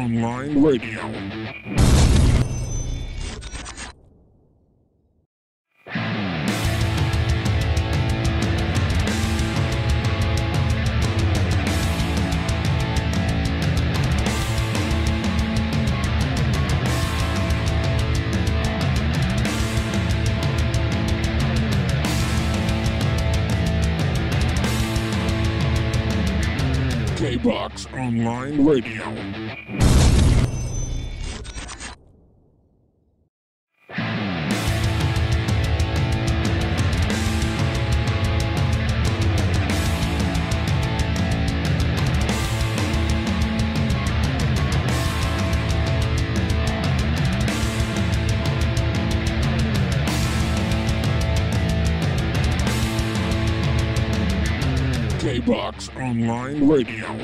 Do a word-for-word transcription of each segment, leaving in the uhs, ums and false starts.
Online Radio. K-Box Online Radio. K-Box Online Radio.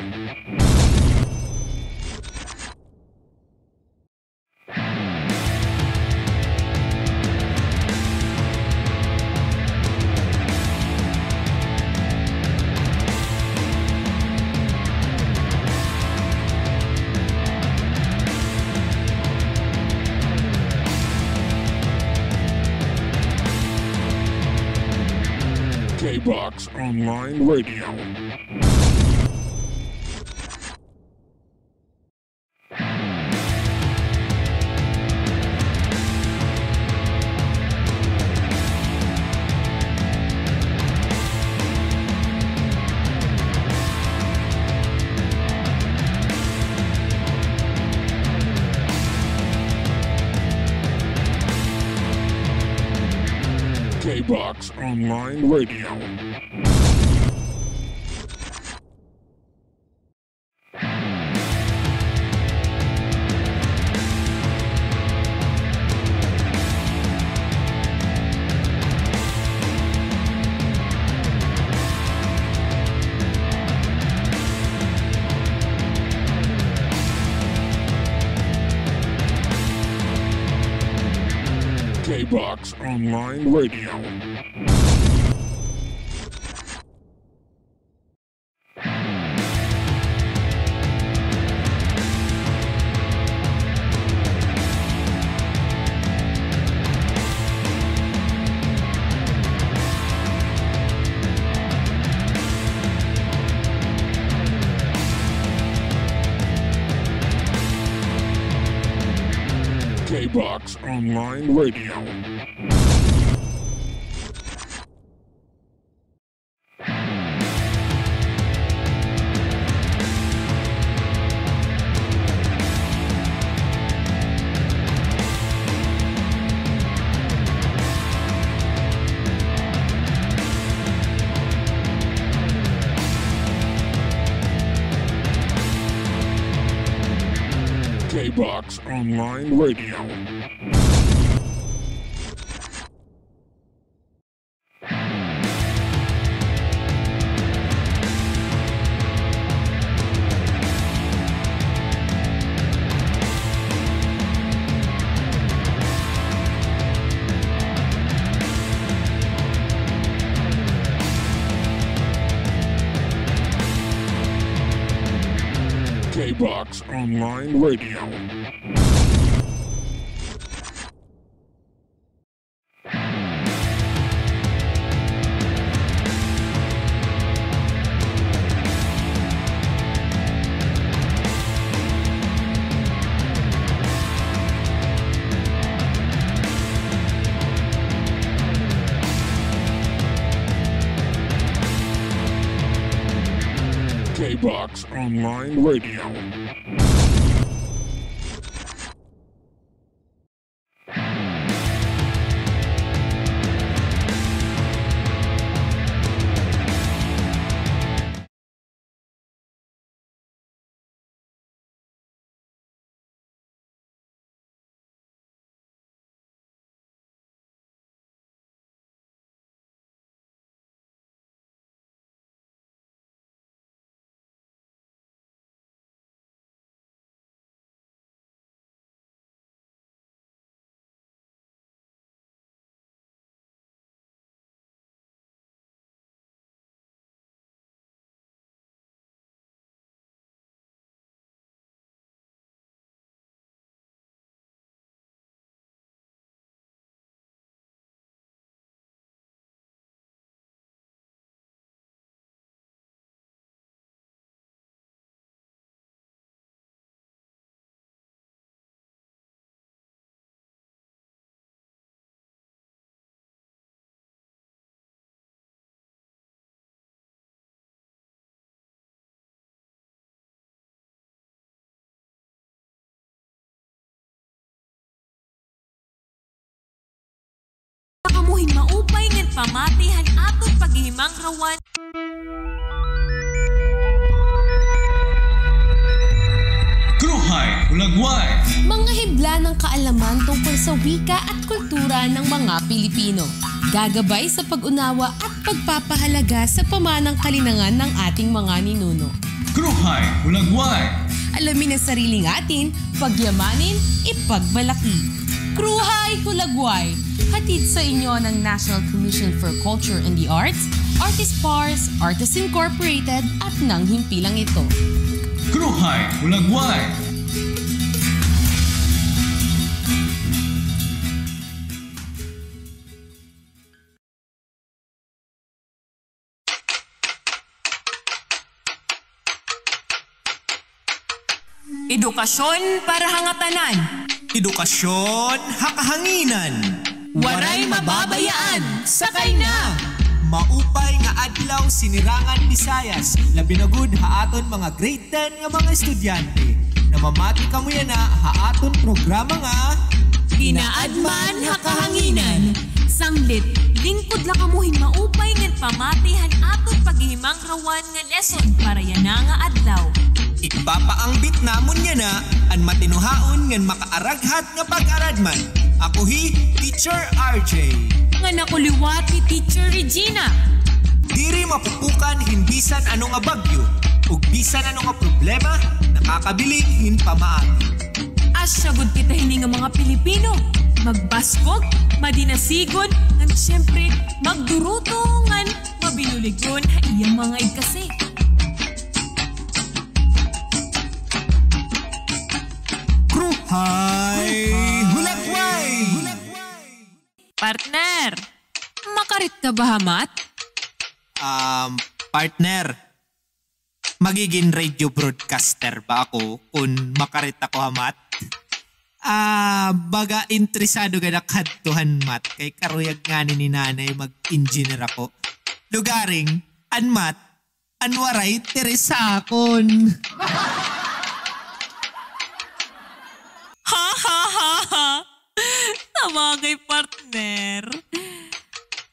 K-Box Online Radio. K-Box Online Radio. K-Box Online Radio. K-Box Online Radio. K-Box Online Radio. K-Box Online Radio. K-Box Online Radio. Kamo hin maupay ngan pamati han aton paghihimangrawan. Kruhay Hulagway. Mga hibla ng kaalaman tungkol sa wika at kultura ng mga Pilipino. Gagabay sa pag-unawa at pagpapahalaga sa pamanang kalinangan ng ating mga ninuno. Kruhay Hulagway. Alamin ang sariling atin, pagyamanin, ipagmalaki. Kruhay Hulagway. Hatid sa inyo ng National Commission for Culture and the Arts, Artist Pars, Artists Incorporated, at ng himpilang ito. Kruhay Hulagway. Edukasyon para ha ngatanan. Edukasyon ha kahanginan. Waray mababayaan. Sakay na! Maupay nga adlaw, Sinirangan Visayas, labi na gud ha aton mga grade ten nga mga estudyante. Namamati kamo yana ha aton programa nga Kinaadman ha Kahanginan. Sanglit, lingkod la kamo hin maupay ngan pamati han aton paghihimangrawan nga lesson para yana nga adlaw. Igpapaangbit namon yana an matinuhaon ngan makaaraghat nga pag-aradman. Ako hi Teacher R J. Ngan ako liwat hi Teacher Regina. Diri mapupukan hin bisan ano nga bagyo ug bisan ano nga problema, nakakabilin hin pamaagi. Asya gud kita hini nga mga Pilipino, magbaskog, madinasigon, ngan siyempre, magduruto ngan mabinuligon ha iya mga igkasi. Kruhay Hulagway! Partner, makarit ka ba ha math? Um, partner, magigin radio broadcaster ba ako kon makarit ako ha math? Ah, baga interesado gad ak hadto han math, kay karuyag ngani ni Nanay mag-engineer ako. Lugaring, an math, an waray interesakon. Ha, ha, ha, ha. Sabagay, partner.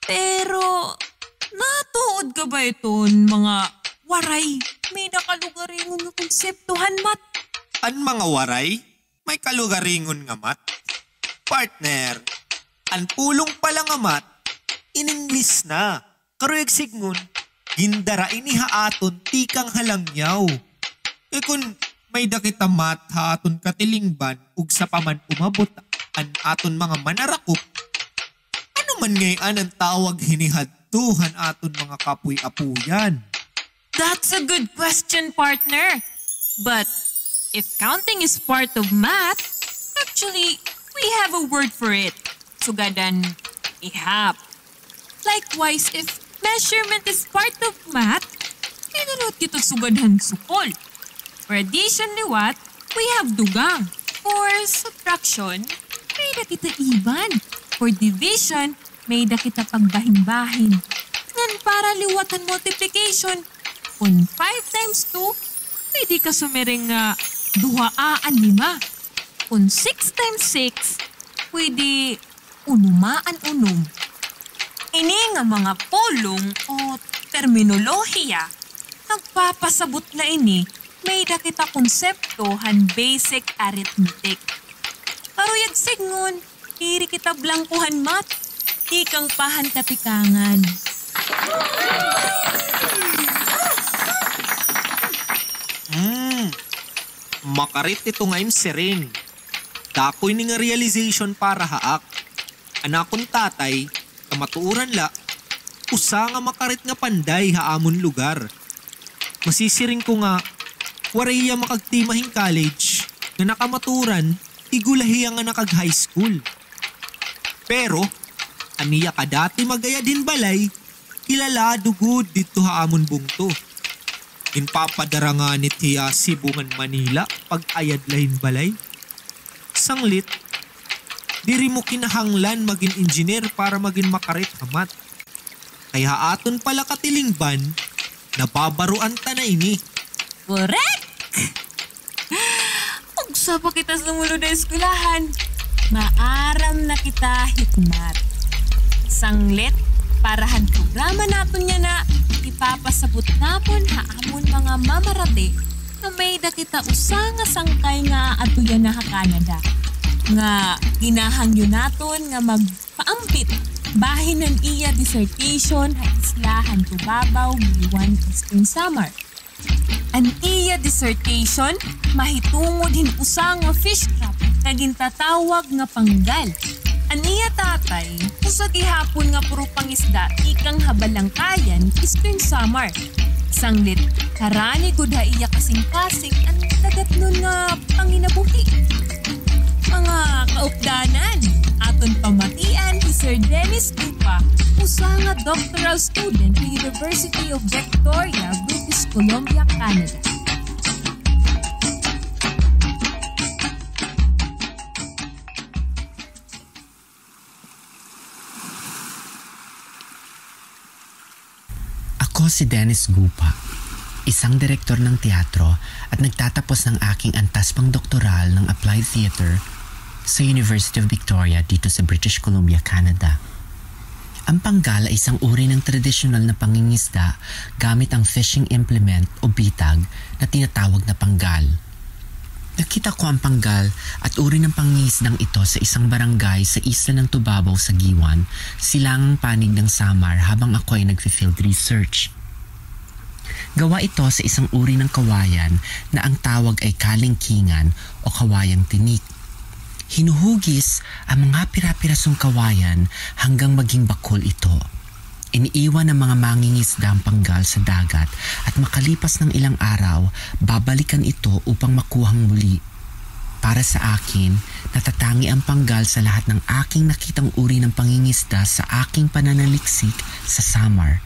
Pero, natuod ka ba iton mga waray may-ada kalugaringon nga konsepto han math? An mga waray may kalugaringon nga math? Partner, an pulong pala nga math, in English na. Karuyag sidngon, gindara ini ha aton tikang ha langyaw. Kay kon may-ada kita math ha aton katilingban ug sa pa man umabot an aton mga manarakop, ano man ngay-an an tawag hini hadto han aton mga kapoy-apoyan? That's a good question, partner. But if counting is part of math, actually, we have a word for it. Sugad an ihap. Likewise, if measurement is part of math, may-ada liwat kita sugad han sukol. For addition liwat, we have dugang. For subtraction, may-ada kita iban. For division, may-ada kita pagbahinbahin. Ngan para liwat han multiplication, kon five times two, pwede ka sumiring nga duhaa an lima. Kon six times six, pwede unuma an unom. Ini nga mga pulong o terminolohiya, nagpapasabot na ini may-ada kita konsepto han basic arithmetic. Karuyag sidngon, diri kita blangko han math, tikang pa han katikangan. Hmm, makarit ito nga im siring. Dako ini nga realization para ha ak. An akon tatay, kamatuoran la, usa nga makarit nga panday ha amon lugar. Masisiring ko nga, waray hiya makagtima hin college, nga nakamatuoran, igo la hiya nga nakag-high school. Pero, an iya kadati mag-ayad hin balay, kilalado gud didto ha amon bungto. Ginpapadara ngani it hiya Cebu ngan Manila pag-ayad la hin balay. Sanglit, diri mo kinahanglan magin engineer para magin makarit ha math. Kay ha aton pala katilingban, nababaroan ta na ini. Korek! Ugsa pa kita sumulod ha eskwelahan, maaram na kita hit math. Sanglit, para han programa naton yana, ipapasabot namon ha amon mga mamarati nga may-ada kita usa nga sangkay nga aadto yana ha Canada, nga ginahangyo naton nga magpaambit bahin han iya dissertation ha isla han Tubabao, Guiuan, Eastern Samar. An iya dissertation mahitungod hin usa nga fish trap nga gintatawag nga panggal. An iya tatay, usa gihapon nga puro pangisda tikang ha Balangkayan, Eastern Samar. Sanglit, karani gud ha iya kasingkasing an dagatnon nga panginabuhi. Mga kaupdanan, aton pamatian hi Sir Dennis Gupa, usa nga doctoral student sa University of Victoria, British Columbia, Canada. Ako si Dennis Gupa, isang direktor ng teatro at nagtatapos ng aking antas pangdoktoral ng Applied Theater sa University of Victoria dito sa British Columbia, Canada. Ang panggal ay isang uri ng tradisyonal na pangingisda gamit ang fishing implement o bitag na tinatawag na panggal. Nakita ko ang panggal at uri ng pangingisdang ito sa isang barangay sa isla ng Tubabao sa Guiuan, silangang panig ng Samar, habang ako ay nagfi-field research. Gawa ito sa isang uri ng kawayan na ang tawag ay kalingkingan o kawayang tinik. Hinuhugis ang mga pira-pirasong kawayan hanggang maging bakol ito. Iniiwan ng mga mangingisda ang panggal sa dagat at makalipas ng ilang araw, babalikan ito upang makuhang muli. Para sa akin, natatangi ang panggal sa lahat ng aking nakitang uri ng pangingisda sa aking pananaliksik sa Samar,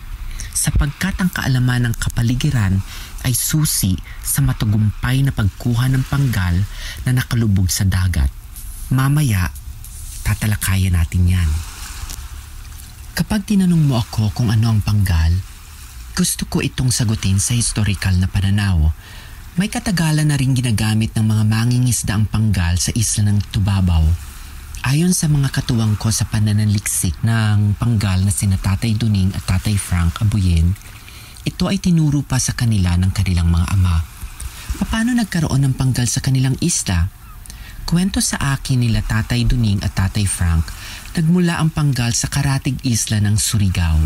sapagkat ang kaalaman ng kapaligiran ay susi sa matagumpay na pagkuha ng panggal na nakalubog sa dagat. Mamaya, tatalakayan natin yan. Kapag tinanong mo ako kung ano ang panggal, gusto ko itong sagutin sa historikal na pananaw. May katagalan na ring ginagamit ng mga mangingisda ang panggal sa isla ng Tubabao. Ayon sa mga katuwang ko sa pananaliksik ng panggal na sina Tatay Duning at Tatay Frank Abuyen, ito ay tinuro pa sa kanila ng kanilang mga ama. Papaano nagkaroon ng panggal sa kanilang isla? Kwento sa akin nila Tatay Duning at Tatay Frank, nagmula ang panggal sa karatig isla ng Surigao.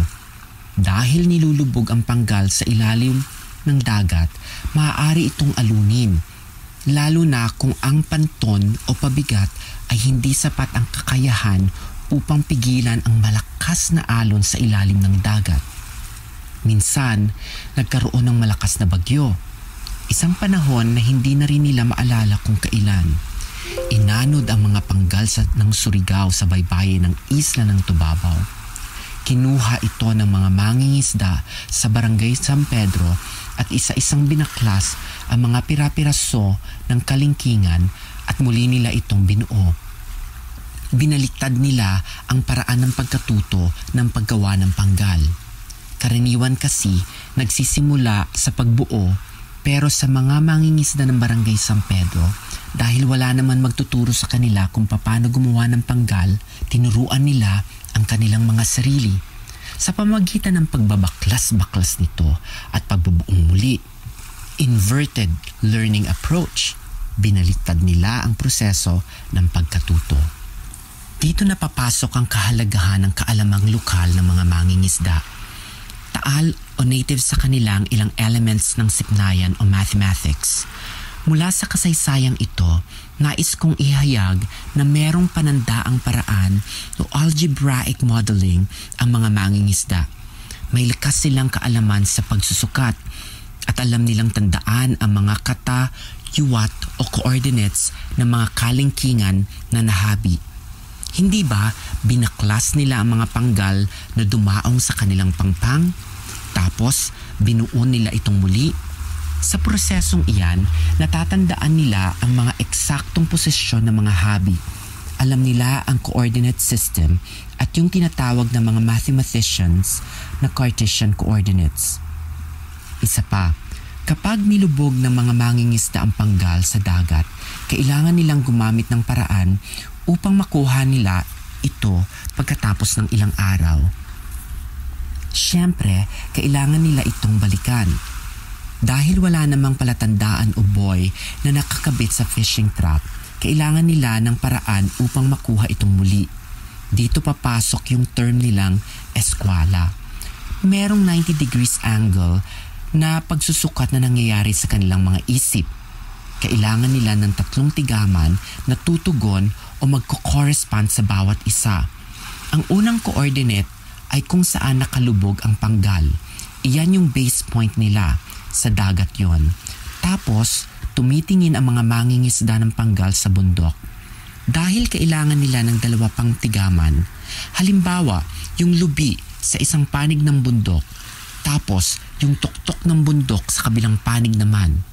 Dahil nilulubog ang panggal sa ilalim ng dagat, maaari itong alunin, lalo na kung ang panton o pabigat ay hindi sapat ang kakayahan upang pigilan ang malakas na alon sa ilalim ng dagat. Minsan, nagkaroon ng malakas na bagyo. Isang panahon na hindi na rin nila maalala kung kailan. Inanod ang mga panggal sa, ng Surigao sa baybayin ng isla ng Tubabao. Kinuha ito ng mga mangingisda sa Barangay San Pedro at isa-isang binaklas ang mga pira-piraso ng kalingkingan at muli nila itong binuo. Binaliktad nila ang paraan ng pagkatuto ng paggawa ng panggal. Karaniwan kasi nagsisimula sa pagbuo, pero sa mga mangingisda ng Barangay San Pedro, dahil wala naman magtuturo sa kanila kung papaano gumawa ng panggal, tinuruan nila ang kanilang mga sarili sa pamagitan ng pagbabaklas-baklas nito at pagbubuong muli. Inverted learning approach. Binaliktad nila ang proseso ng pagkatuto. Dito na papasok ang kahalagahan ng kaalamang lokal ng mga mangingisda. Taal o native sa kanila ang ilang elements ng sipnayan o mathematics. Mula sa kasaysayang ito, nais kong ihayag na merong panandaang paraan o algebraic modeling ang mga mangingisda. May likas silang kaalaman sa pagsusukat at alam nilang tandaan ang mga kata, yuwat o coordinates ng mga kalingkingan na nahabi. Hindi ba binaklas nila ang mga panggal na dumaong sa kanilang pangpang? Tapos, binuo nila itong muli? Sa prosesong iyan, natatandaan nila ang mga eksaktong posisyon ng mga habi. Alam nila ang coordinate system at yung tinatawag ng mga mathematicians na Cartesian coordinates. Isa pa, kapag nilubog ng mga mangingisda ang panggal sa dagat, kailangan nilang gumamit ng paraan upang makuha nila ito pagkatapos ng ilang araw. Siyempre, kailangan nila itong balikan. Dahil wala namang palatandaan o buoy na nakakabit sa fishing trap, kailangan nila ng paraan upang makuha itong muli. Dito papasok yung term nilang eskwala. Merong ninety degrees angle na pagsusukat na nangyayari sa kanilang mga isip. Kailangan nila ng tatlong tigaman na tutugon o magko-correspond sa bawat isa. Ang unang coordinate ay kung saan nakalubog ang panggal. Iyan yung base point nila. Sa dagat yon. Tapos, tumitingin ang mga mangingisda ng panggal sa bundok. Dahil kailangan nila ng dalawa pang tigaman, halimbawa, yung lubi sa isang panig ng bundok, tapos yung tuktok ng bundok sa kabilang panig naman.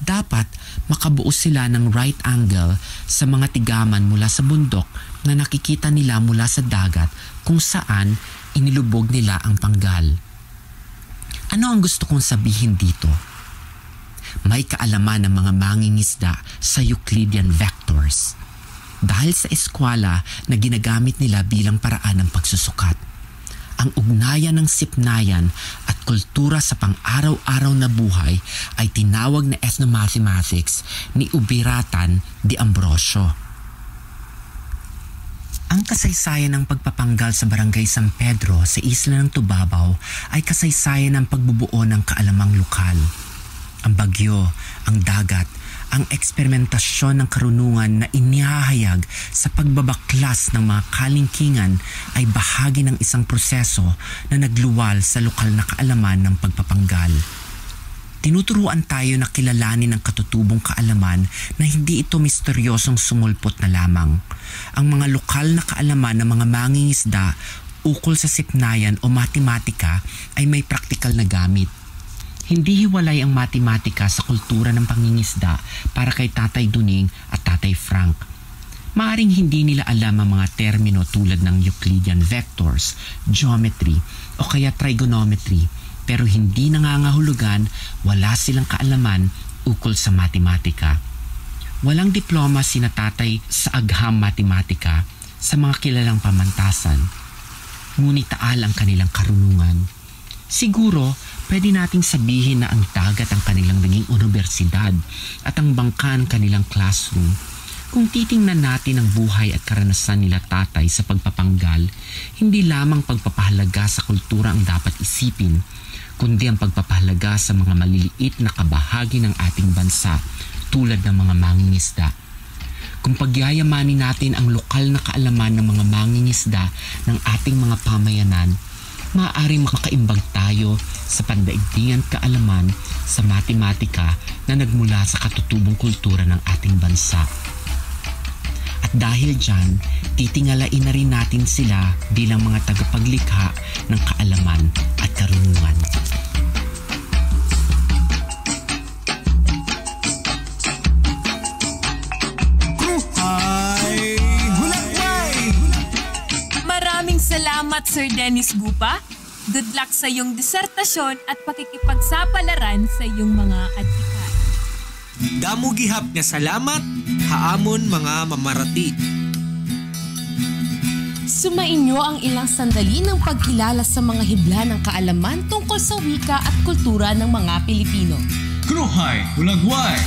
Dapat makabuo sila ng right angle sa mga tigaman mula sa bundok na nakikita nila mula sa dagat kung saan inilubog nila ang panggal. Ano ang gusto kong sabihin dito? May kaalaman ang mga mangingisda sa Euclidean vectors dahil sa eskwala na ginagamit nila bilang paraan ng pagsusukat. Ang ugnayan ng sipnayan at kultura sa pang-araw-araw na buhay ay tinawag na ethnomathematics ni Ubiratan de Ambrosio. Ang kasaysayan ng pagpapanggal sa Barangay San Pedro sa isla ng Tubabao ay kasaysayan ng pagbubuo ng kaalamang lokal. Ang bagyo, ang dagat, ang eksperimentasyon ng karunungan na inihahayag sa pagbabaklas ng mga kalingkingan ay bahagi ng isang proseso na nagluwal sa lokal na kaalaman ng pagpapanggal. Tinuturuan tayo na kilalanin ang katutubong kaalaman na hindi ito misteryosong sumulpot na lamang. Ang mga lokal na kaalaman ng mga mangingisda ukol sa sipnayan o matematika ay may praktikal na gamit. Hindi hiwalay ang matematika sa kultura ng pangingisda para kay Tatay Duning at Tatay Frank. Maaring hindi nila alam ang mga termino tulad ng Euclidean vectors, geometry, o kaya trigonometry, pero hindi nangangahulugan wala silang kaalaman ukol sa matematika. Walang diploma sina Tatay sa agham matematika sa mga kilalang pamantasan, ngunit taal ang kanilang karunungan. Siguro, pwede nating sabihin na ang dagat ang kanilang naging unibersidad at ang bangka ang kanilang classroom. Kung titingnan natin ang buhay at karanasan nila Tatay sa pagpapanggal, hindi lamang pagpapahalaga sa kultura ang dapat isipin, kundi ang pagpapahalaga sa mga maliliit na kabahagi ng ating bansa, tulad ng mga mangingisda. Kung pagyayamanin natin ang lokal na kaalaman ng mga mangingisda ng ating mga pamayanan, maaaring makaimbag tayo sa pandaigdigan kaalaman sa matematika na nagmula sa katutubong kultura ng ating bansa. At dahil diyan, titingalain na rin natin sila bilang mga tagapaglikha ng kaalaman at karunungan. Kruhay Hulagway! Maraming salamat, Sir Dennis Gupa. Good luck sa iyong disertasyon at pakikipagsapalaran sa iyong mga adhikain. Damo gihap nga salamat ha amon mga mamarati. Sumainyo ang ilang sandali ng pagkilala sa mga hibla ng kaalaman tungkol sa wika at kultura ng mga Pilipino. Kruhay Hulagway!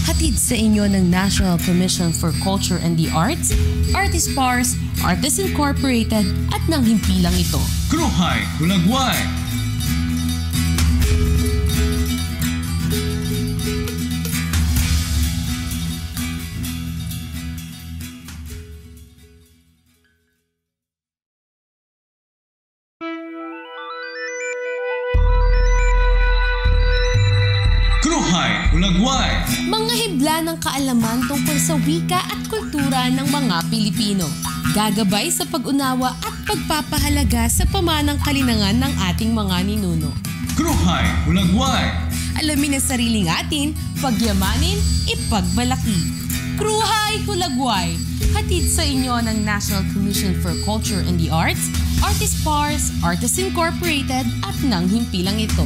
Hatid sa inyo ng National Commission for Culture and the Arts, Artist Pars, Artists Incorporated, at ng himpilang ito. Kruhay Hulagway! Kruhay Hulagway! Mga hibla ng kaalaman tungkol sa wika at kultura ng mga Pilipino. Gagabay sa pag-unawa at pagpapahalaga sa pamanang kalinangan ng ating mga ninuno. Kruhay Hulagway! Alamin ang sariling atin, pagyamanin, ipagmalaki. Kruhay Hulagway! Hatid sa inyo ng National Commission for Culture and the Arts, Artist Pars, Artists Incorporated, at ng himpilang ito.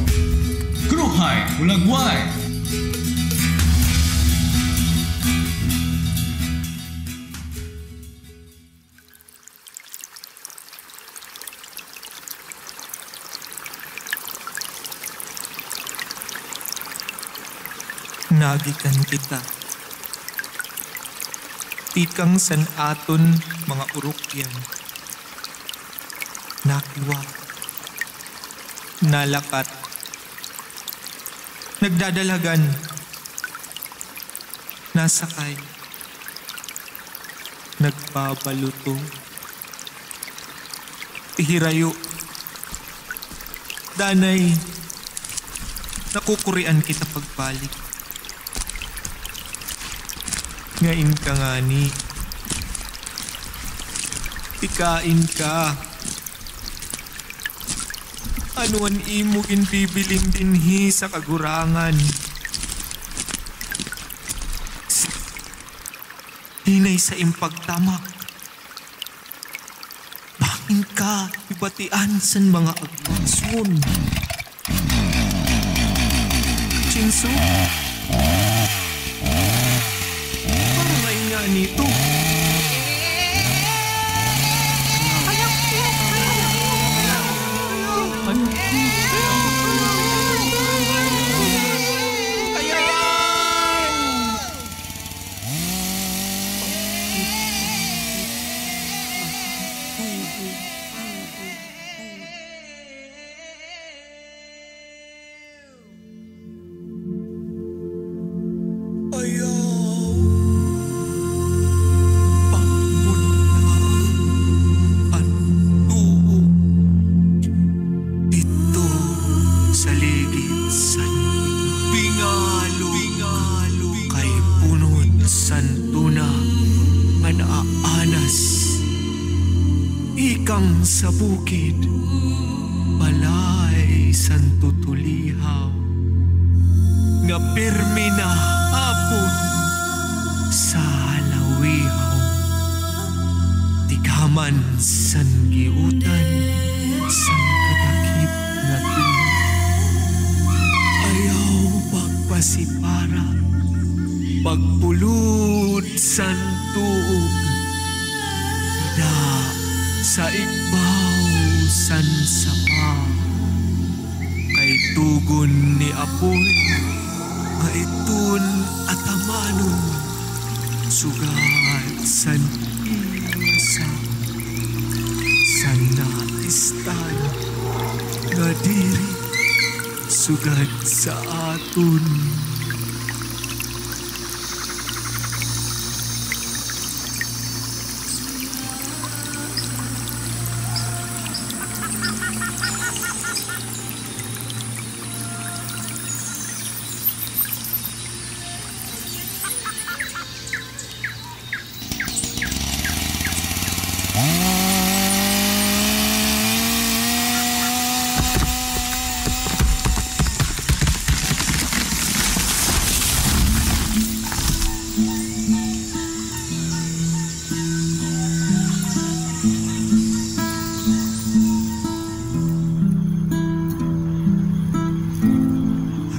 Kruhay Hulagway! Nagikan kita tikang san aton mga urukyan. Nakiwa, nalakat, nagdadalagan, nasakay, nagbabaluto, hihirayo. Danay, nakukurian kita pagbalik. Ngain ka ngani. Tikain ka. Ano an imo ginbibilin dinhi sa kagurangan? Hinay sa im pagtamak. Bangin ka gibatian san mga agpason. Chinsu? Parang ay nga nito. Ayaw pagpunla an tuog didto sa ligid san bingalog kay punot san tuna nga naaanas ikang sa bukid, balay san tutulihaw nga pirmi na apon sa halawihaw, tigaman san giutan san katakip nga tuna. Ayaw pagpasipara, pagpulod san tuog dida sa igbaw san sapa, kay tugon ni Apoy nga iton atamanon sugad san iya sa, san naistan nga diri sugad sa aton.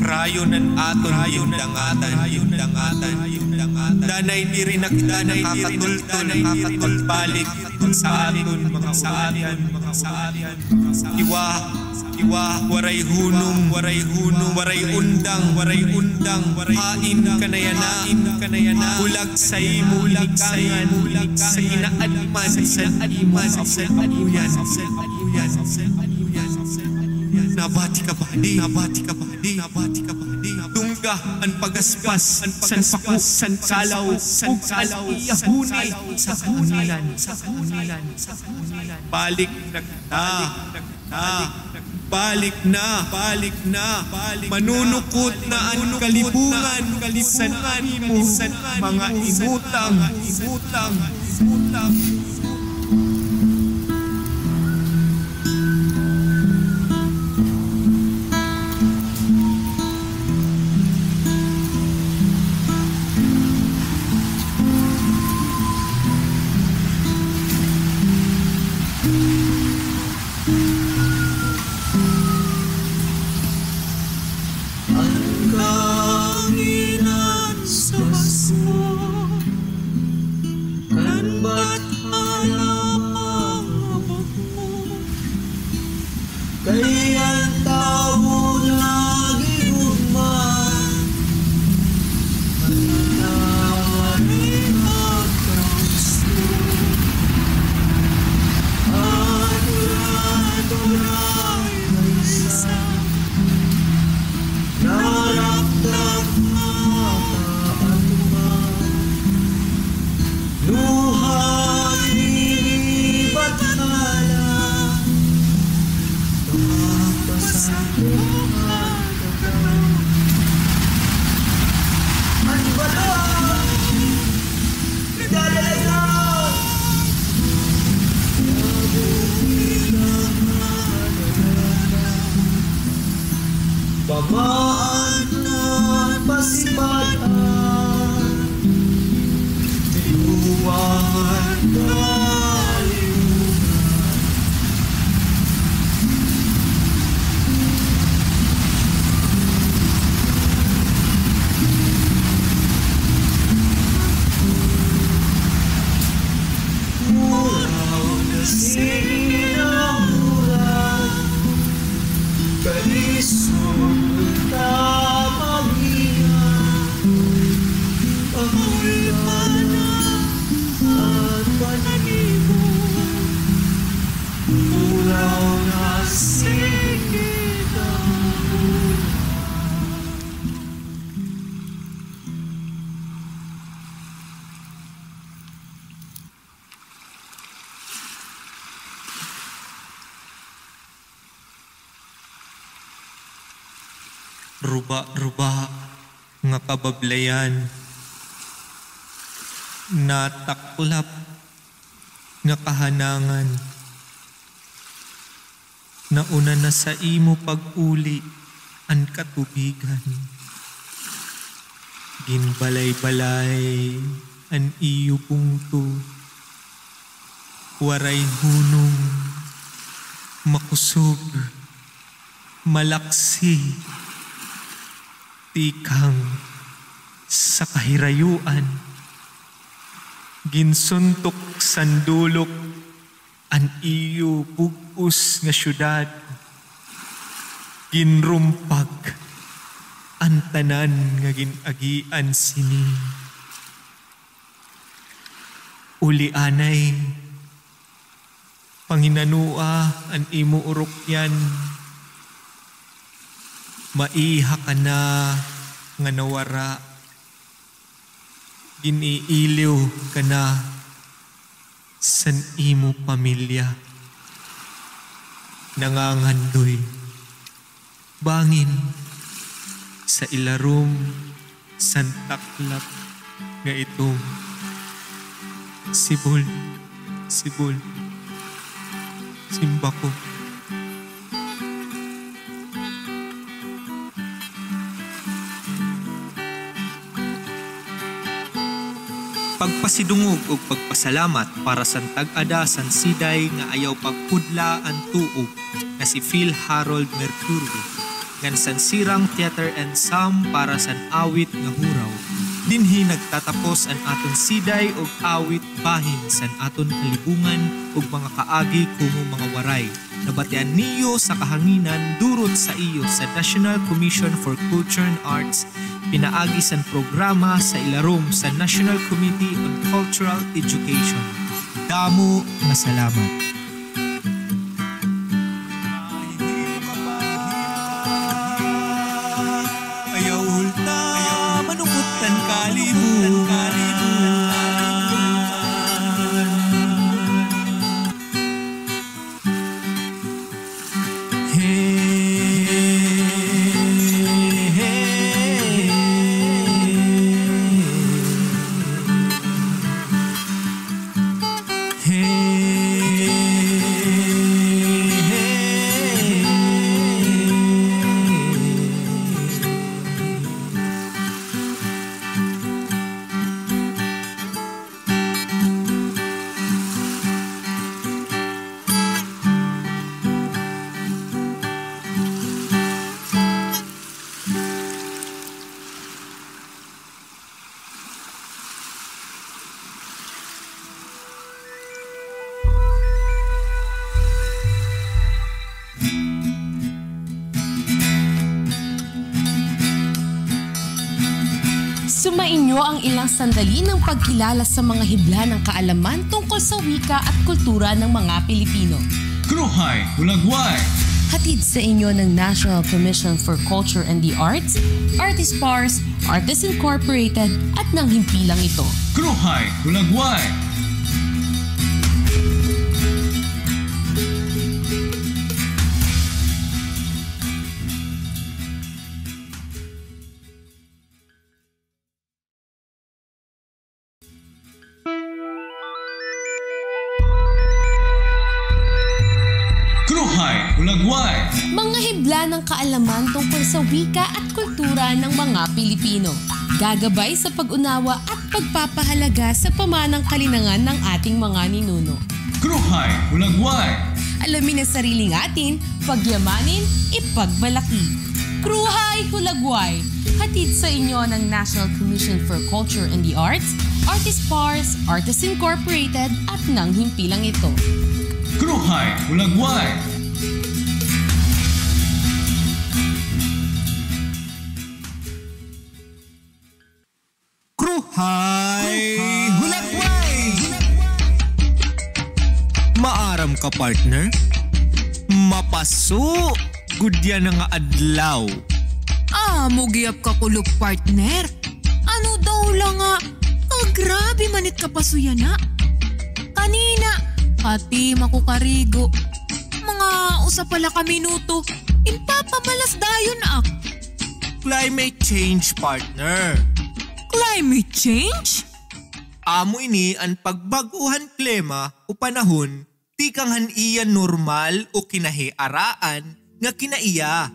Harayo an aton gindangatan, gindangatan, gindangatan. Danay diri na kita nakakatultol, nakakatultol balik sa aton mga ulian, mga ulian. Kiwa, kiwa, waray hunong, waray hunong, waray undang, waray undang, waray hain ka na yana, hain ka na yana. Bulag sa imo linikangan, bulag sa inaadman san imo kapuyan. Nabati ka ba, di? Nabati ka ba, di? Nabati ka ba, di? Tungga an pagaspas san pako, san kalaw, ug an iya huni sa hunilan. Balik na kita. Balik na, balik na, balik na. Manunukot na an kalibungan san imo mga inutang, inutang, inutang. An kahanginan sa basol, kan bathala Maan nga pasibat-an, tinuwang an kalibutan. Muraw na sige na muraw. Kalisod ta mawiha, makulpa na an pananimo. Muraw na sige na muraw. Ruba-ruba nga kabablayan, nataklap nga kahanangan, nauna na sa imo pag-uli an katubigan. Ginbalay-balay an iyo bungto, waray hunong, makusog, malaksi, tikang sa kahirayoan. Ginsuntok san dulok an iyo bug-os nga syudad, ginrumpag an tanan nga gin-agian sini. Uli anay, panginanoa an imo urokyan, maiha ka na nga nawara. Gin-iiliw ka na san imo pamilya. Nangangandoy bangin sa ilarom san taklap nga itom. Sibol, sibol, simbako. Pagpasidungog ug pagpasalamat para san tag-ada san siday nga Ayaw Pagpudla an Tuo nga si Phil Harold Mercurio ngan san Sirang Theater Ensemble para san awit nga Huraw. Dinhi nagtatapos an aton siday ug awit bahin san aton kalibungan ug mga kaagi komo mga Waray. Nabatian niyo sa kahanginan, durot sa iyo sa National Commission for Culture and Arts, pinaagi san programa sa ilarom sa National Committee on Cultural Education. Damo nga salamat. Ayaw ulta, manukot an kalibutan. Sumainyo ang ilang sandali ng pagkilala sa mga hibla ng kaalaman tungkol sa wika at kultura ng mga Pilipino. Kruhay Hulagway! Hatid sa inyo ng National Commission for Culture and the Arts, Artist Pars, Artists Incorporated, at ng himpilang ito. Kruhay Hulagway! Kruhay Hulagway. Mga hibla ng kaalaman tungkol sa wika at kultura ng mga Pilipino. Gagabay sa pag-unawa at pagpapahalaga sa pamanang kalinangan ng ating mga ninuno. Kruhay Hulagway. Alamin ang sariling atin, pagyamanin, ipagmalaki. Kruhay Hulagway. Hatid sa inyo ng National Commission for Culture and the Arts, Artist Pars, Artists Incorporated, at ng himpilang ito. Kruhay Hulagway. Kruhay Hulagway! Maaram ka, partner? Mapaso gud yana nga adlaw. Amo gihap ka kulop, partner. Ano daw la nga, kagrabe man it kapaso yana. Kanina, pati makukarigo. Mga usa pa la ka minuto, ginpapamalas dayon ak. Climate change, partner. Climate change? Amo ini an pagbag-o han klima o panahon tikang han iya normal o kinahiaraan nga kinaiya.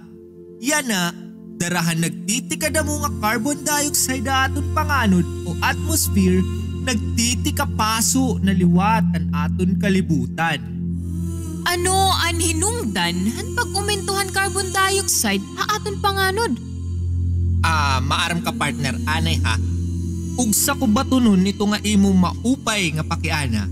Yana, dara han nagtitikadamo nga carbon dioxide ha aton panganod o atmosphere, nagtitikapaso na liwat an aton kalibutan. Ano an hinungdan han pag-umento han carbon dioxide ha aton panganod? Ah, maaram ka, partner, anay ha. Ugsa ko batunon ito nga imo maupay nga pakiana.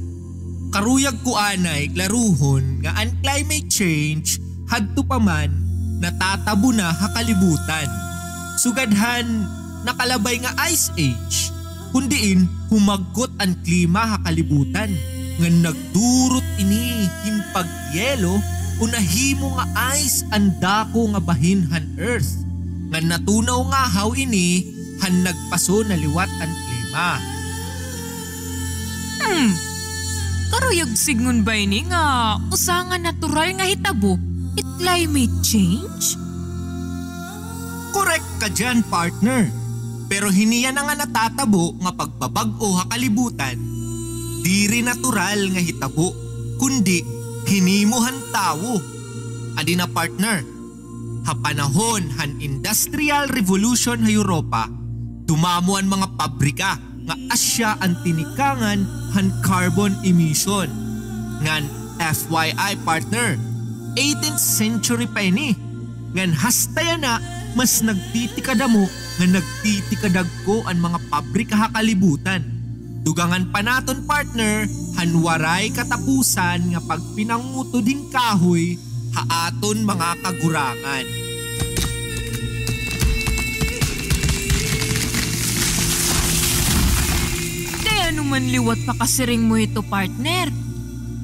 Karuyag ko anay klaruhon nga an climate change hadto pa man natatabo na ha kalibutan. Sugad han nakalabay nga Ice Age, kun diin humagkot an klima ha kalibutan, ngan nagdurot ini hin pagyelo o nahimo nga ice an dako nga bahin han Earth, ngan natunaw ngahaw ini han nagpaso na liwat an klima. Hmm. Karuyag sidngon ba ini nga usa nga natural nga hitabo it climate change? Korek ka diyan, partner. Pero hini yana nga natatabo nga pagbabag-o ha kalibutan, diri natural nga hitabo, kundi hinimo han tawo. Adi na, partner, ha panahon han Industrial Revolution ha Europa, dumamo an mga pabrika nga asya an tinikangan han carbon emission. Ngan F Y I, partner, eighteenth century pa ini. Ngan hasta yana, mas nagtitikadamo ngan nagtitikadagko an mga pabrika ha kalibutan. Dugangan pa naton, partner, han waray katapusan nga pagpinangutod hin kahoy ha aton mga kagurangan. Kay ano man liwat pakasiring mo hito, partner?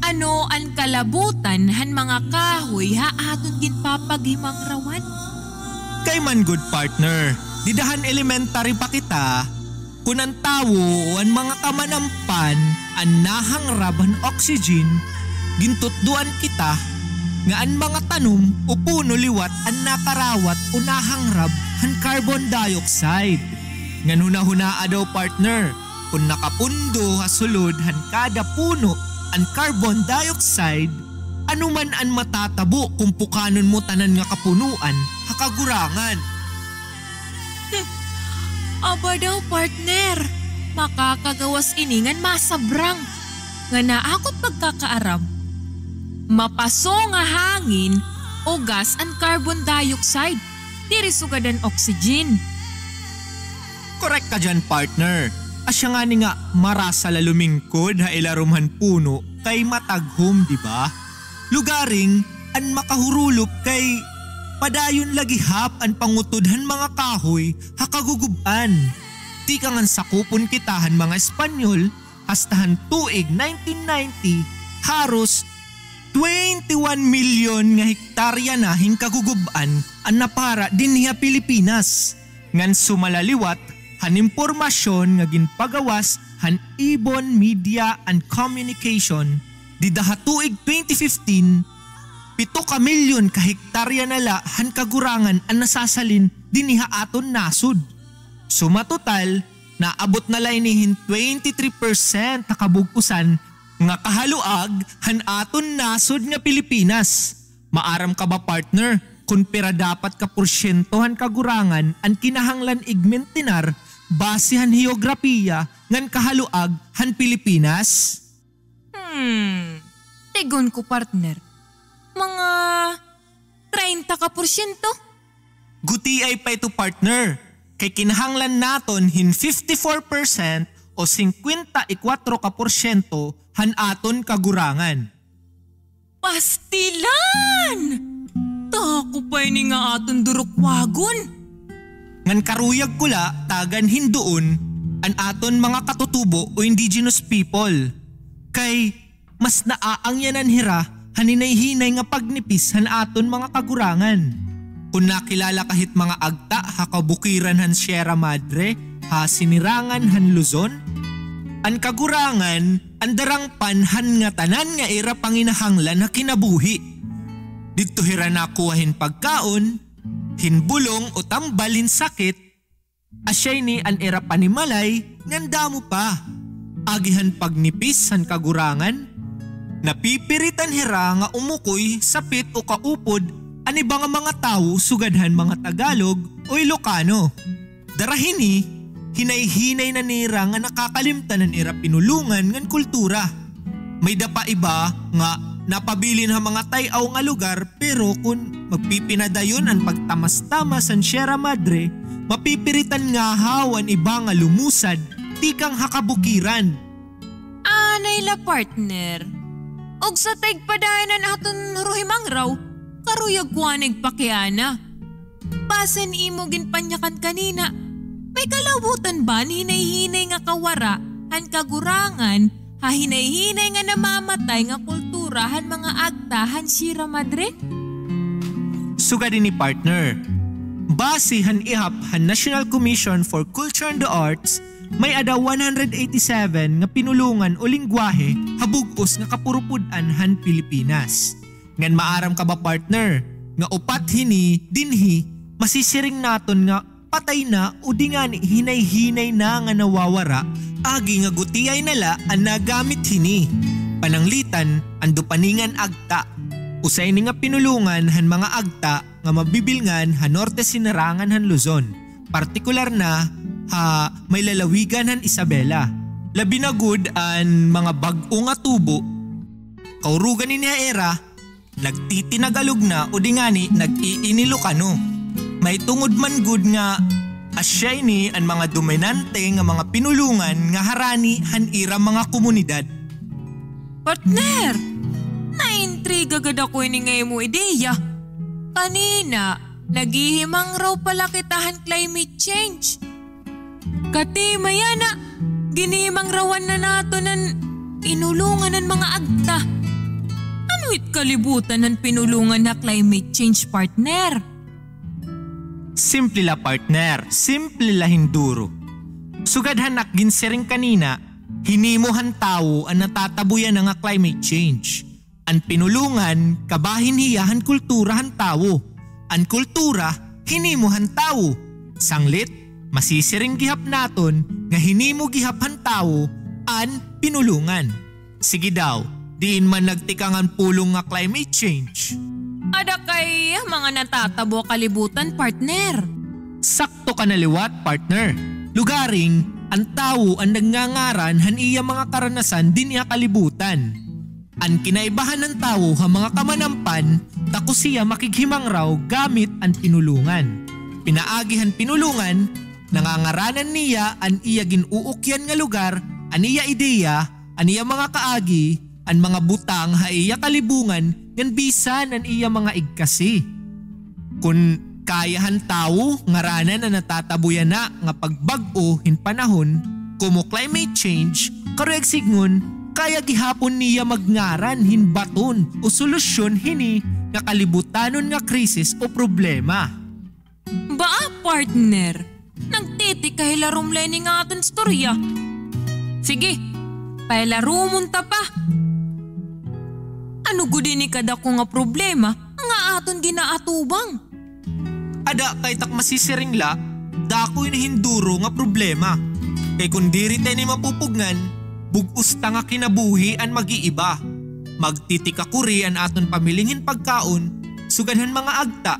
Ano an kalabutan han mga kahoy ha aton ginpapaghimangrawan? Kay man gud, partner, dida han elementary pa kita, kun an tawo o an mga kamanampan an nahangrab han oxygen, gintutdoan kita nga an mga tanom o puno liwat an nakarawat o nahangrab han carbon dioxide. Ngan hunahunaa daw, partner, kun nakapundo ha sulod han kada puno an carbon dioxide, ano man an matatabo kun pukanon mo tanan nga kapunoan ha kagurangan? Aba daw, partner, makakagawas ini ngan masabrang. Ngan ha akon pagkakaaram, mapaso nga hangin o gas an carbon dioxide, diri sugad an oxygen. Korek ka diyan, partner. Asya ngani nga marasa la lumingkod ha ilarom han puno kay mataghom, di ba? Lugaring an makahurulop kay padayon la gihap an pangutod han mga kahoy ha kagugub-an. Tikang han sakupon kita han mga Espanyol, hasta han tuig nineteen ninety, haros twenty-one milyon nga hektarya na hin kagugub-an an napara dinhi ha Pilipinas. Ngan sumala liwat han impormasyon nga ginpagawas han Ibon Media and Communication, dida ha tuig twenty fifteen, pito ka milyon ka hektarya na la han kagurangan an nasasalin dinhi ha aton nasod. Suma total, naabot na la ini hin twenty-three percent ha kabug-osan nga kahaluag han aton nasod nga Pilipinas. Maaram ka ba, partner, kon pira dapat ka porsyento han kagurangan an kinahanglan igmintinar base han heograpiya ngan kahaluag han Pilipinas? Hmm, tig-on ko, partner. Mga treinta ka porsyento? Gutiay pa ito, partner. Kay kinahanglan naton hin fifty-four percent o singkwenta y kwatro ka porsyento han aton kagurangan. Pastilan! Dako pa ini nga aton durukwagon. Ngan karuyag ko la tagan hin duon an aton mga katutubo o indigenous people. Kay mas naaangyanan hira han hinay-hinay nga pagnipis han aton mga kagurangan. Kon nakilala ka hit mga agta ha kabukiran han Sierra Madre, ha sinirangan han Luzon, an kagurangan an darangpan han ngatanan nga ira panginahanglan ha kinabuhi. Didto hira nakuha hin pagkaon, hin bulong o tambal hin sakit, asya ini an ira panimalay ngan damo pa. Agi han pagnipis han kagurangan, napipiritan hira nga umukoy, sapit o kaupod an iba nga mga tawo sugad han mga Tagalog o Ilocano. Dara hini, hinay-hinay na nira nga nakakalimtan an ira pinulongan ngan kultura. May-ada pa iba nga napabilin ha mga tay-aw nga lugar, pero kon magpipinadayon an pagtamas-tamas han Sierra Madre, mapipiritan ngahaw an iba nga lumusad tikang ha kabukiran. Anay la, partner. Ugsa ta igpadayon an aton ruhimangraw, karuyag ko anay igpakiana. Base han imo ginpanyakan kanina, may kalabutan ba an hinay-hinay nga kawara han kagurangan ha hinay-hinay nga namamatay nga kultura han mga agta han Sierra Madre? Sugad ini, partner, base han ihap han National Commission for Culture and the Arts, may-ada one hundred eighty-seven nga pinulongan o lengguwahe ha bug-os nga kapurupod-an han Pilipinas. Ngan maaram ka ba, partner, nga upat hini dinhi masisiring naton nga patay na o di ngani hinay-hinay na nga nawawara, agi nga gutiay na la an nagamit hini. Pananglitan, an Dupaningan Agta. Usa ini nga pinulongan han mga agta nga mabibilngan ha norte sinirangan han Luzon, partikular na ha may lalawigan han Isabela. Labi na gud an mga bag-o nga tubo, kaurugan ini ha ira, nagtitinagalog na o di ngani nag-iinilokano. Mahitungod man gud nga asya ini an mga dominante nga mga pinulongan nga harani han ira mga komunidad. Partner, naintriga gad ako ini nga imo ideya. Kanina, naghihimangraw pa la kita han climate change. Katima yana, ginhihimangrawan na naton an pinulongan han mga agta. Ano it kalibutan han pinulongan ha climate change, partner? Simple la, partner. Simple la hin duro. Sugad han ak ginsiring kanina, hinimo han tawo an natatabo yana nga climate change. An pinulongan, kabahin hiya han kultura han tawo. An kultura, hinimo han tawo. Sanglit, masisiring gihap naton nga hinimo gihap han tawo an pinulongan. Sige daw, diin man nagtikang an pulong nga climate change? Ada kay mga natatabo ha kalibutan, partner. Sakto ka na liwat, partner. Lugaring, an tawo an nagngangaran han iya mga karanasan dinhi ha kalibutan. An kinaibahan han tawo ha mga kamanampan, dako siya makighimangraw gamit an pinulongan. Pinaagi han pinulongan, nangangaranan niya an iya gin-uukyan nga lugar, an iya ideya, an iya mga kaagi, an mga butang ha iya kalibungan, ngan bisan an iya mga igkasi. Kon kaya han tawo ngaranan an natatabo yana nga pagbag-o hin panahon, komo climate change, karuyag sidngon, kaya gihapon niya magngaran hin baton o solusyon hini nga kalibutanon nga krisis o problema. Baa, partner, nagtitikahilarom la ini nga aton istorya. Sige, pahilaromon ta pa. Ano gud ini kadako nga problema nga aton ginaatubang? Ada kay tak masisiring la, dako ini hin duro nga problema. Kay kon diri ta ini mapupugngan, bug-os ta nga kinabuhi an mag-iiba. Magtitikakuri an aton pamiling hin pagkaon, Sugad han mga agta,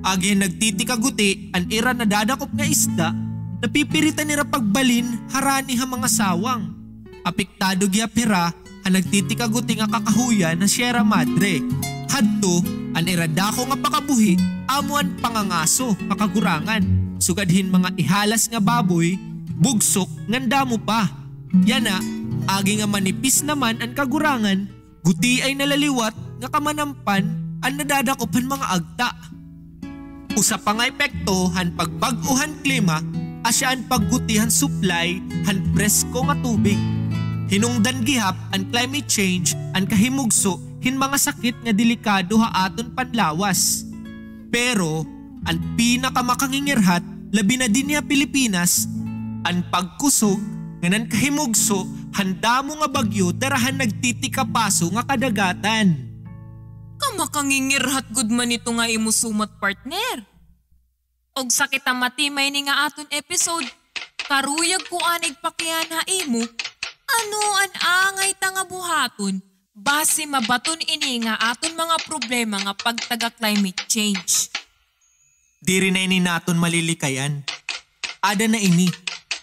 agi han nagtitikaguti an ira nadadakop nga isda, napipiritan nira pagbalhin harani ha mga sawang. Apektado gihap hira han nagtitikaguti nga kakahuyan ha Sierra Madre. Hadto, an ira dako nga pakabuhi amo an pangangaso ha kagurangan, sugad hin mga ihalas nga baboy, bugsok, ngan damo pa. Yana, agi nga manipis naman an kagurangan, gutiay na la liwat nga kamanampan an nadadakop han mga agta. Usa pa nga epekto han pagbag-o han klima asya an pagguti han supply han presko nga tubig. Hinungdan gihap an climate change an kahimugso hin mga sakit nga delikado ha aton panlawas. Pero an pinakamakaingirhat, labi na dinhi ha Pilipinas, an pagkusog ngan an kahimugso han damo nga bagyo dara han nagtitikapaso nga kadagatan. Kamakangingirhat gud man ito nga imo sumat, partner. Ugsa kita matima ini nga aton episode, karuyag ko anay pakiana ha imo, ano an angay ta nga buhaton basi mabaton ini nga aton mga problema nga pagtaga climate change. Diri na ini naton malilikayan. Ada na ini,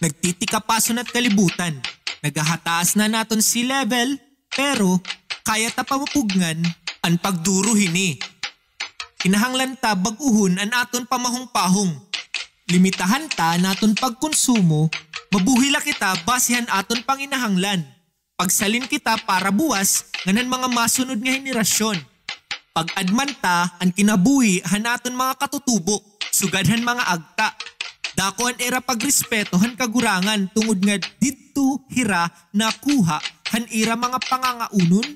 nagtitikapaso na it kalibutan. Nagahataas na an aton sea level, pero kaya ta pa mapugngan an pagduro hini. Kinahanglan ta bag-ohon an aton pamahongpahong. Limitahan ta an aton pagkonsumo, mabuhi la kita base han aton panginahanglan. Pagsalin kita para buwas ngan han mga masunod nga henerasyon. Pag-adman ta an kinabuhi han aton mga katutubo, sugad han mga agta. Dako an ira pagrespeto han kagurangan tungod nga didto hira nakuha han ira mga pangangaunon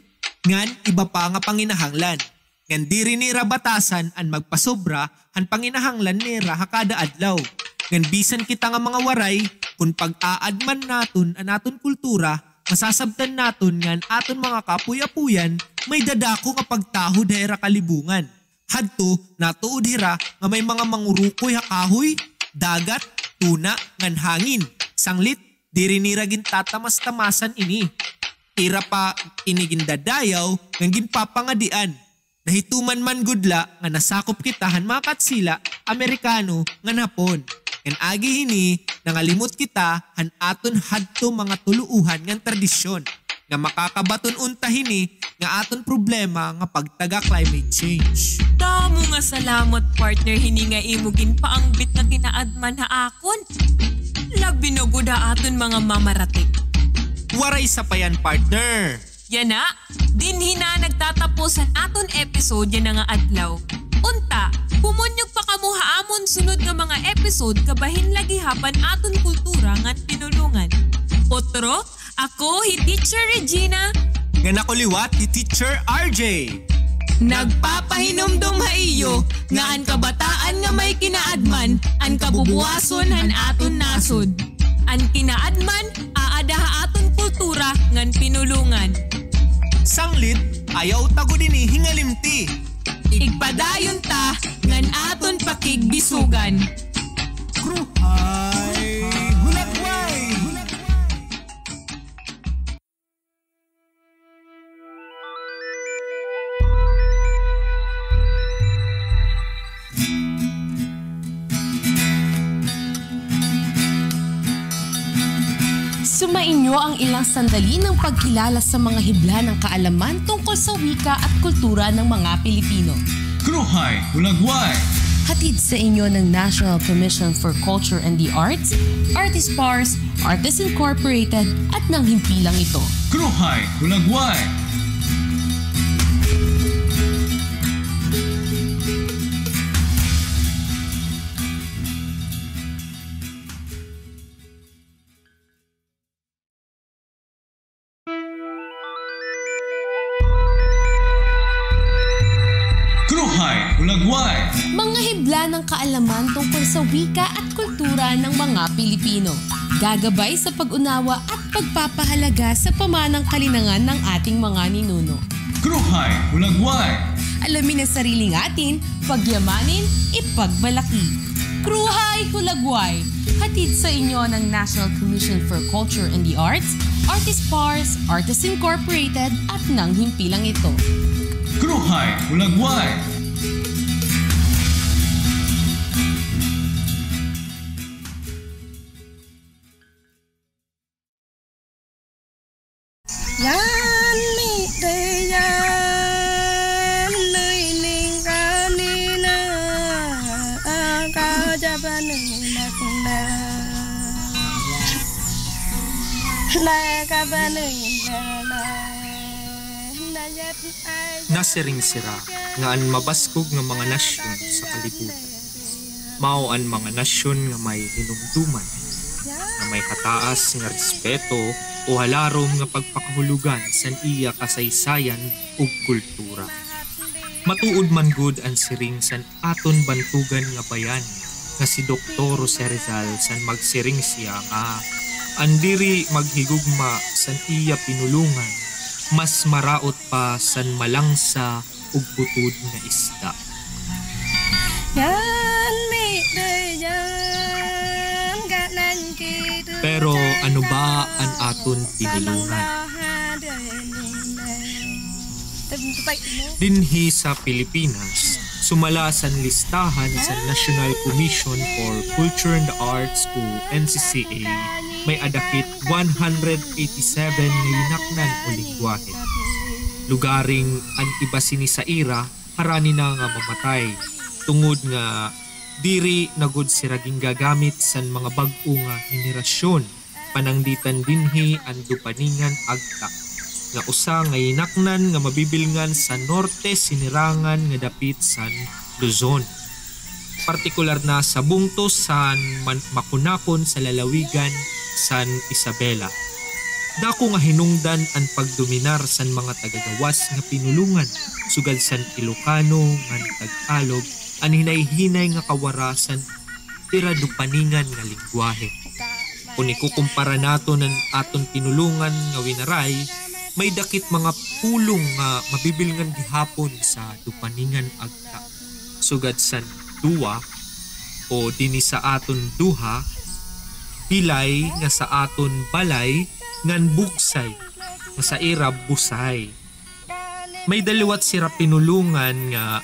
ngan iba pa nga panginahanglan. Ngan diri nira batasan an magpasobra han panginahanglan nira ha kada adlaw. Ngan bisan kita nga mga Waray, kon pag-aadman naton an aton kultura, masasabtan naton nga an aton mga kaapoy-apoyan may dadako nga pagtahod ha ira kalibungan. Hadto, natuod hira nga may mga mangurukoy ha kahoy, dagat, tuna, ngan hangin. Sanglit, diri nira gintatamas-tamasan ini. Ira pa ini gindadayaw ngan ginpapangadian. Nahituman man gud la nga nasakop kita han mga Katsila, Amerikano, ngan Hapon. Ngan agi hini, nangalimot kita han aton hadto mga tuluohan ngan tradisyon nga makakabaton unta hini nga aton problema nga pagtaga climate change. Damo nga salamat, partner, hini nga imo ginpaangbit nga kinaadman ha akon. Labi na gud ha aton mga mamaratik. Waray sapayan, partner. Yana, dinhi na nagtatapos an aton episode yana nga adlaw. Unta, pumonyog pa kamo ha amon sunod nga mga episode kabahin la gihap an aton kultura ngan pinulongan. Otro, ako hi Teacher Regina. Ngan ako liwat hi Teacher R J. Nagpapahinumdom ha iyo nga an kabataan nga may kinaadman an kabubuwason han aton nasod. An kinaadman aada ha aton kultura ngan pinulongan. Sanglit, ayaw ta gud ini hingalimti. Igpadayon ta ngan aton pakigbisogan. Kruhay Hulagway! Sumainyo ang ilang sandali ng pagkilala sa mga hibla ng kaalaman tungkol sa wika at kultura ng mga Pilipino. Kruhay Hulagway! Hatid sa inyo ng National Commission for Culture and the Arts, Artist Pars, Artists Incorporated, at ng himpilang ito. Kruhay Hulagway! Kruhay Hulagway! Mga hibla ng kaalaman tungkol sa wika at kultura ng mga Pilipino. Gagabay sa pag-unawa at pagpapahalaga sa pamanang kalinangan ng ating mga ninuno. Kruhay Hulagway! Alamin ang sariling atin, pagyamanin, ipagmalaki. Kruhay Hulagway! Hatid sa inyo ng National Commission for Culture and the Arts, Artist Pars, Artists Incorporated, at ng himpilang ito. Kruhay Hulagway! Nasiring sira nga an mabaskog nga mga nasyon sa kalibutan mao an mga nasyon nga may hinumduman, nga may hataas nga respeto o halarom nga pagpakahulogan san iya kasaysayan ug kultura. Matuod man gud an siring san aton bantogan nga bayani nga si Doktor Jose Rizal san magsiring siya nga an diri maghigugma san iya pinulongan mas maraot pa san malangsa ug butod nga isda. Pero ano ba an aton pinulongan? Dinhi sa Pilipinas, sumala san listahan sa National Commission for Culture and the Arts o N C C A, may-ada kit one hundred eighty-seven nga yinaknan o lengguwahe. Lugaring an iba sini sa ira, harani na nga mamatay, tungod nga diri na gud sira gingagamit san mga bag-o nga henerasyon, pananglitan dinhi an Dupaningan Agta, nga usa nga yinaknan nga mabibilngan sa norte sinirangan nga dapit san Luzon, partikular na sa bungto san Man-, Makunakon sa lalawigan san Isabela. Dako nga hinungdan an pagdominar san mga taga-gawas nga pinulongan, sugad san Ilokano ngan Tagalog, an hinay-hinay nga kawara san ira Dupaningan nga lengguwahe. Kon ikukumpara naton an aton pinulongan nga Winaray, may-ada kit mga pulong nga mabibilngan gihapon sa Dupaningan Agta, sugad san duwa o dinhi sa aton duha, bilay nga sa aton balay, ngan bugsay nga sa ira busay. May-ada liwat sira pinulongan nga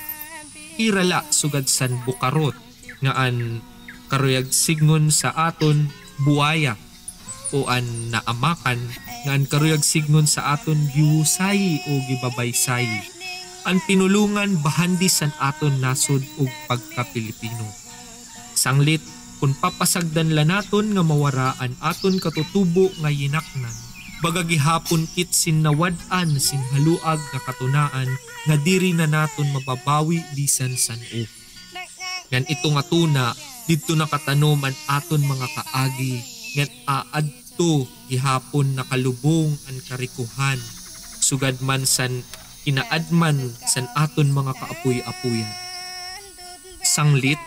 ira la sugad san bukarot, nga an karuyag sidngon sa aton buwaya, o an naamakan, nga an karuyag sidngon sa aton gihusayi o gibabaysayi. An pinulongan bahandi san aton nasod ug pagka-Pilipino. Sanglit, kon papasagdan la naton nga mawara an aton katutubo nga yinaknan, baga gihapon kit sin nawad-an sin haluag nga katunaan nga diri na naton mababawi bisan san-o. Ngan ito nga tuna, didto nakatanom an aton mga kaagi, ngan aadto gihapon nakalubong an karikohan, sugad man san kinaadman san aton mga kaapoy-apoyan. Sanglit,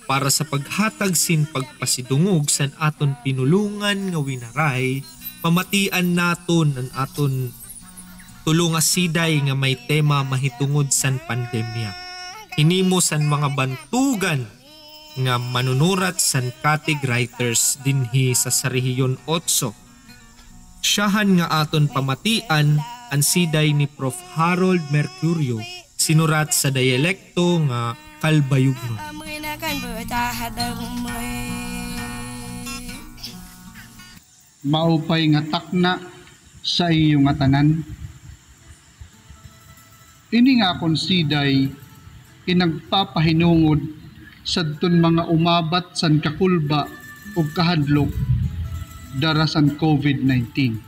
para sa paghatag sin pagpasidungog san aton pinulongan nga Winaray, pamatian naton an aton tulo nga siday nga may tema mahitungod san pandemya. Hinimo san mga bantugan nga manunurat san Katig Writers dinhi sa, sa Rehiyon Otso. Syahan nga aton pamatian an siday ni Prof Harold Mercurio, sinurat sa diyalekto nga Calbayognon. Maupay nga takna sa iyo ngatanan. Ini nga akon siday in nagpapahinungod sadton mga umabat san kakulba ug kahadlok dara san COVID nineteen.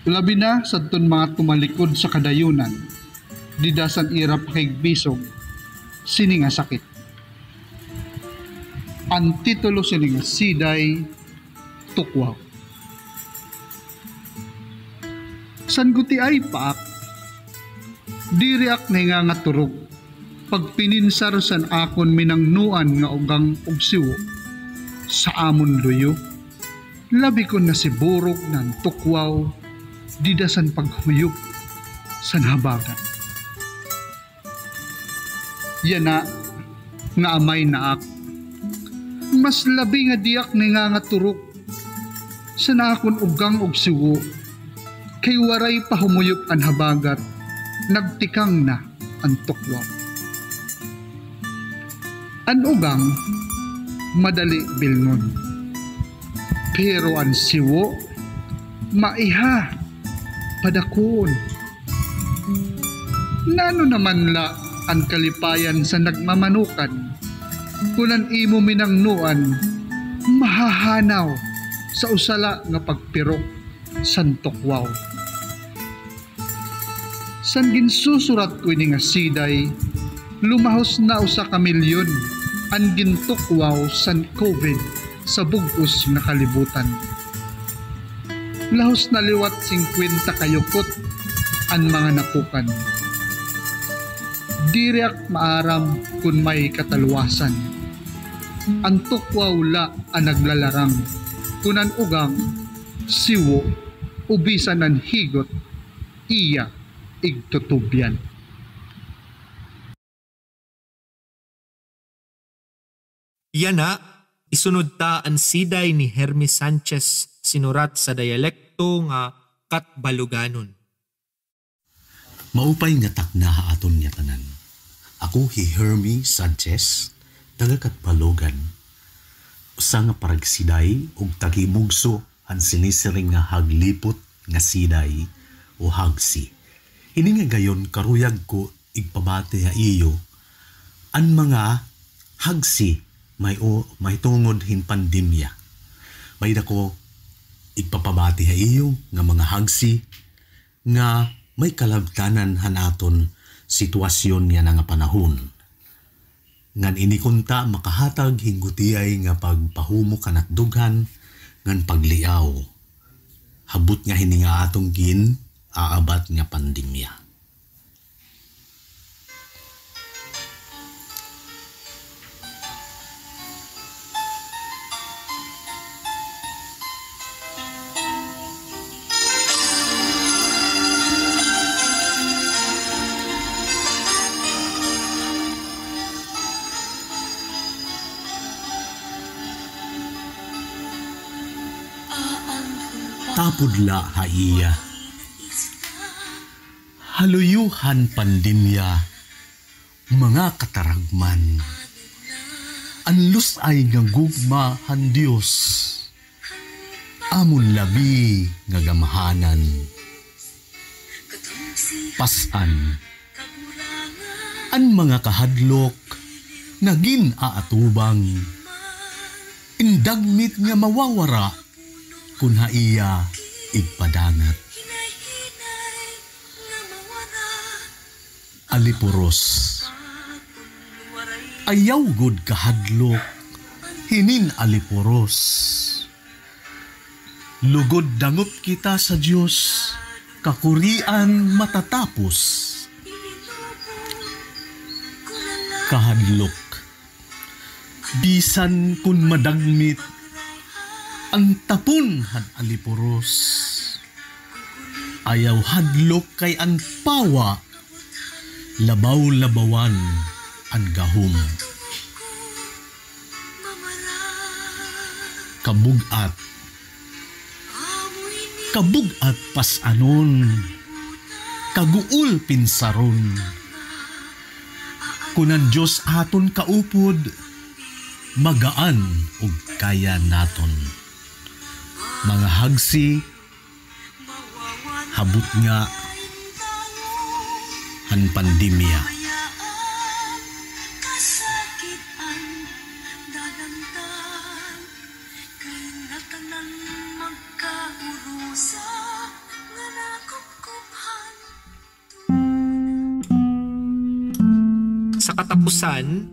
Labi na sadton mga tumalikod sa kadayonan dida san ira pakigbisog sini nga sakit. An titulo sini nga siday, Tukwaw. San gutiay pa ak, diri ak nahingangaturog pagpininsar san akon minangnoan nga ugang ug siwo sa amon luyo. Labi kon nasiburog na an tukwaw dida san paghuyop san habagat. Yana nga amay na ak, mas labi nga di ak nahingangaturog san akon ugang ug siwo, kay waray pa humuyop an habagat, nagtikang na an tukwaw. An ugang, madali bilngon. Pero an siwo, maiha padakuon. Nano naman la an kalipayan san nagmamanukan, kun an imo minangnoan mahahanaw sa usa la nga pagpirok san tukwaw? San ginsusurat ko ini nga siday, lumahos na usa ka milyon an gintukwaw san COVID sa bug-os nga kalibutan. Lahos na liwat singkwenta ka yukot an mga napukan. Diri ak maaram kun may kataluwasan. An tukwaw la an naglalarang, kun an ugang, siwo, o bisan an higot, iya igtutubyan. Yana, isunod ta an siday ni Hermie Sanchez sinurat sa diyalekto nga Catbaloganon. Maupay nga takna ha aton ngatanan. Ako hi Hermie Sanchez, taga Catbalogan, usa nga paragsiday ug taghimugso han sinisiring nga haglipot nga siday o hagsi. Ini nga gayon karuyag ko igpabati ha iyo an mga hagsi may o, mahitungod hin pandemya. May-ada ko igpapabati ha iyo nga mga hagsi nga may kalabtanan han aton sitwasyon yana nga panahon. Ngan ini kunta makahatag hin gutiay nga pagpahumok han atdughan ngan pagliaw ha butnga hini nga aton gin-aabat nga pandemya. Tapod la ha iya. Ha luyo han pandemya, mga kataragman, an lus-ay nga gugma han Dios, amon labi nga gamhanan. Pas-an, an mga kahadlok nga gin-aatubang, in dagmit nga mawawara kun ha iya igpadangat. Alipuros. Ayaw gud kahadlok hinin alipuros. Lugod dangop kita sa Dios, kakurian matatapos. Kahadlok. Bisan kun madagmit an tapon han alipuros, ayaw hadlok kay an pawa labaw-labawan an gahom. Kabug-at. Kabug-at pas-anon, kaguol pinsaron. Kun an Dios aton kaupod, magaan ug kaya naton. Mga hagsi, ha butnga han pandemya. Kay ngatanan magkaurusa nga nakupkuphan. Sa katapusan,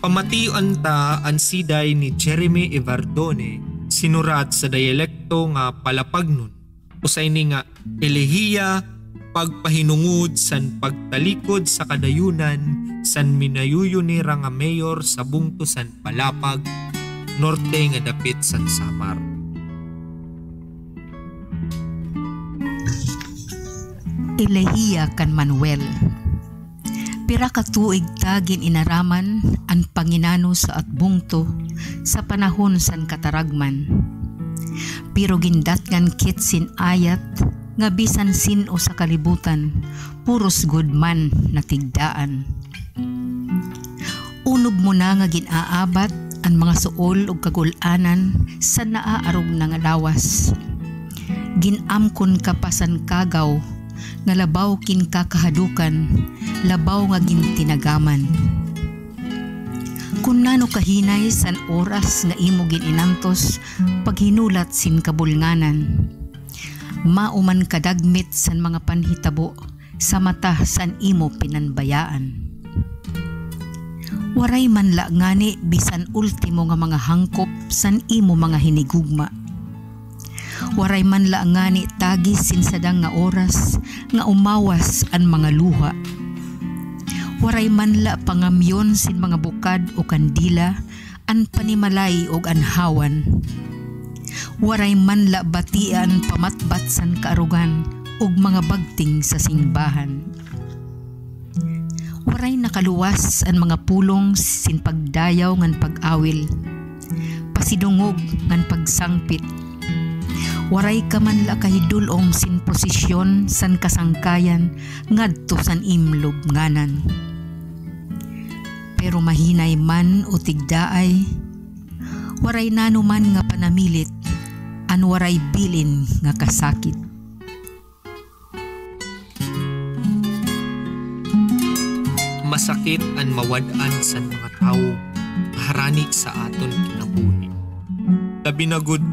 pamation ta an siday ni Jeremy Evardone, sinurat sa diyalekto nga Palapagnon. Usa ini nga elehiya, pagpahinungod san pagtalikod sa kadayunan san minayuyo nira nga mayor sa bungto san Palapag, norte nga dapit san Samar. Elehiya kan Manuel. Pira ka tuig ta gin-inaraman an panginano sa at bungto sa panahon san kataragman. Pero gindatngan kit sin ayat nga bisan sin-o sa kalibutan, puros gud man natigdaan. Unob mo na nga gin-aabat an mga suol ug kagul-anan sa naaarog na nga lawas. Gin-amkon ka pa san kagaw nga labaw kinkakahadokan, labaw nga gintinagaman. Kon nano ka hinay san oras nga imo gin-inantos paghinulat sin kabulnganan, mao man kadagmit san mga panhitabo sa mata san imo pinanbayaan. Waray man la ngani bisan ultimo nga mga hangkop san imo mga hinigugma. Waray man la ngani tagis sin sadang nga oras nga umawas an mga luha. Waray man la pangamyon sin mga bukad o kandila an panimalay ug an hawan. Waray man la batia an pamatbat san kaarugan ug mga bagting sa singbahan. Waray nakaluwas an mga pulong sin pagdayaw ngan pag-awil, pasidungog ngan pagsangpit. Waray ka man la kahidul-ong sin prosesyon san kasangkayan ngadto san im lubnganan. Pero mahinay man o tigdaay, waray nano man nga panamilit an waray bilin nga kasakit. Masakit an mawad-an san mga tawo nga harani sa aton kinabuhi. Labi na gud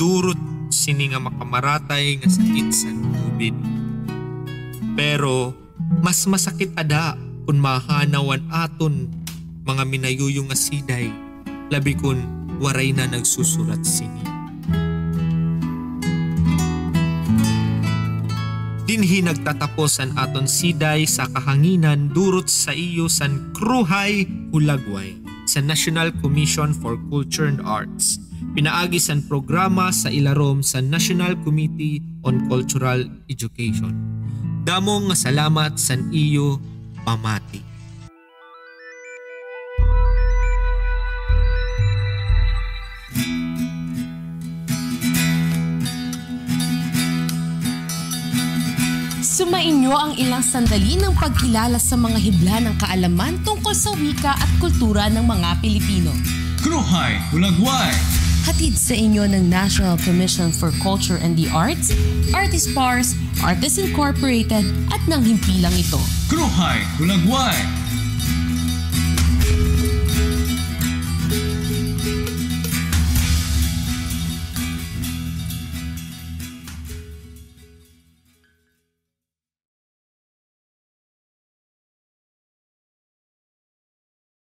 durot sini nga makamaratay nga sakit san COVID. Pero mas masakit ada kon mahanaw an aton mga minayuyo nga siday, labi kon waray na nagsusurat sini. Dinhi nagtatapos an aton siday sa kahanginan durot sa iyo san Kruhay Hulagway sa National Commission for Culture and Arts, pinaagi san programa sa ilarom sa National Committee on Cultural Education. Damo nga salamat san iyo pamati. Sumainyo ang ilang sandali ng pagkilala sa mga hibla ng kaalaman tungkol sa wika at kultura ng mga Pilipino. Kruhay Hulagway. Hatid sa inyo ng National Commission for Culture and the Arts, Artist Pars, Artists Incorporated, at ng himpilang ito. Kruhay Hulagway.